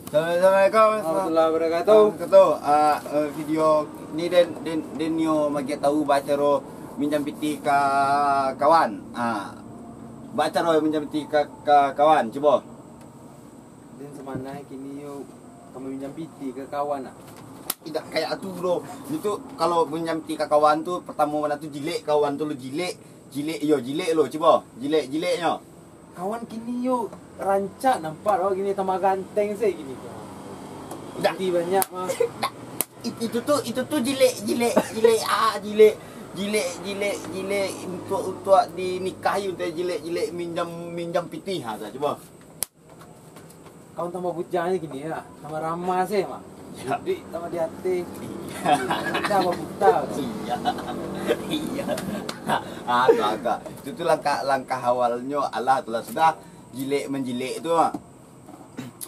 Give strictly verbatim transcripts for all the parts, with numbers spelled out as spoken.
Assalamualaikum. Warahmatullahi wabarakatuh. Wabarakatuh. Ah, eh, video ni den, den, den nio magiah tahu bacaro minjam pitih ka kawan. Ah, bacaro minjam pitih ka, ka kawan, cubo. Den samanai kini yo ka maminjam pitih ka kawan, ah. Indak kayak tu, bro. Itu kalau minjam pitih ka kawan tu, pertamo bana tu jilek, kawan tu lo jilek. Jilek, yo, jilek lo, cubo. Jilek, jileknyo. Kawan kini yo rancak nampak awak kini, tambah ganteng se kini. Dah. Pitih banyak mah. Dah. It-, itu tu, itu tu jilek, jilek, jilek, ah, jilek, jilek, jilek, jilek untuk, untuk dinikahi, untuk jilek, jilek minjam, minjam pitih, ha, dah, cubo. Kawan tambah bujang se kini, yo. Tambah ramah se, Mak. Yo. Duit tambah di ateh. Iyo. Tambah buta. Iyo. Iyo. Ah, tu agak. Itu tu langkah, langkah awalnyo, alah, tu lah sudah jilek manjilek tu, Mak.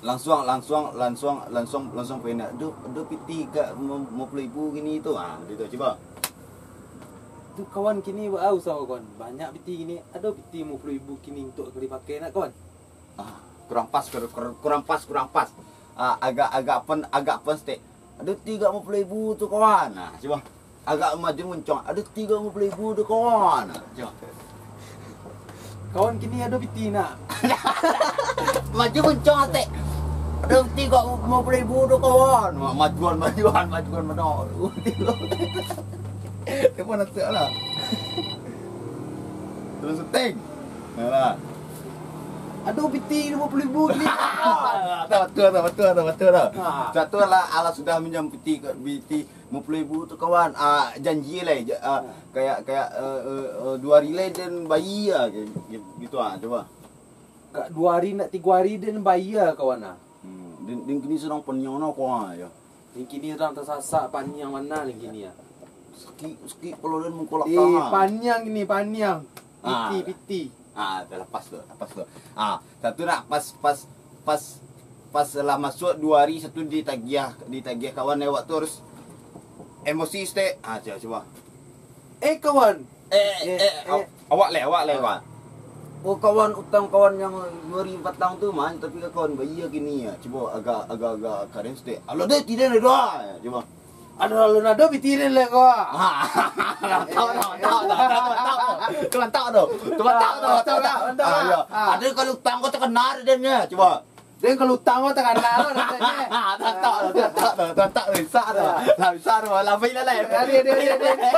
Lansuang, lansuang, lansuang, lansuang, lansuang pena. Ado, ado pitih ka limo puluah ribu kini tu. Ah, gitu, cubo. Tu kawan kini baa usaho, kawan. Banyak pitih kini. Ado pitih limo puluah ribu kini untuk ka dipakai nak, kawan? Ah, kurang pas, kur-, kur-, kurang pas, kurang pas. Ah, agak, agak pen-, agak pen stek. Ado pitih limo puluah ribu tu, kawan. Nah, cubo. Agak maju muncong. Ado pitih limo puluah ribu tu, kawan. Nah, cubo. Kawan kini ado pitih nak. Maju muncong atek. Ado pitih limo puluah ribu tu, kawan. Wah, majuan, majuan, majuan mano. Dia pun nasib lah. Terus seteng. Alah. Ado pitih limo puluah ribu ni. Ah, tak betul, tak betul, tak betul dah. Ha. Satu lah, alah sudah minjam pitih ke, pitih limo puluah ribu tu, kawan. Ah, janji lah, ja-, ah, kayak, kayak, eh, eh, eh, duo hari lai den bayia, kayak gitu, ah, cubo. Agak duo hari, nak tigo hari den bayia, kawan, ah. Hmm, den, den kini sadang paniang no, kawan, yo. Nan kini urang tasasak, paniang bana nan kini, ah. Sakik, sakik kepalo den, muko lakah. Eh, paniang kini, paniang. Ah. Pitih, pitih. Ah, dah lepas tu, lepas tu. Ah, satu nak pas, pas, pas, pas lah masuk duo hari, satu ditagiah, ditagiah kawan lewat tu, terus emosi stek. Ah, cubo, cubo. Eh, kawan. Eh, eh, eh, eh, aw-, awak leh, awak leh, kawan. Oh, kawan, utang kawan yang duo hari patang tu, man, tapi ka kawan bayia kini ya. Cubo agak, agak, agak karen stek. Alah, deh, tidak ada doa. Cubo. Ada lalu nado pitih den leh ko. Ah, mantap, mantap, mantap, mantap. Tu mantap tu. Tu mantap tu, mantap tu. Mantap, mantap. Ah, ya. Ah. Ada kalau utang ko takana den nyo. Cubo. Den kalau utang ko takana den nyo. Mantap tu, mantap tu, mantap tu. Bisa tu. Lah, bisa tu. Lah, baiklah, lah. Adi, adi, adi, adi.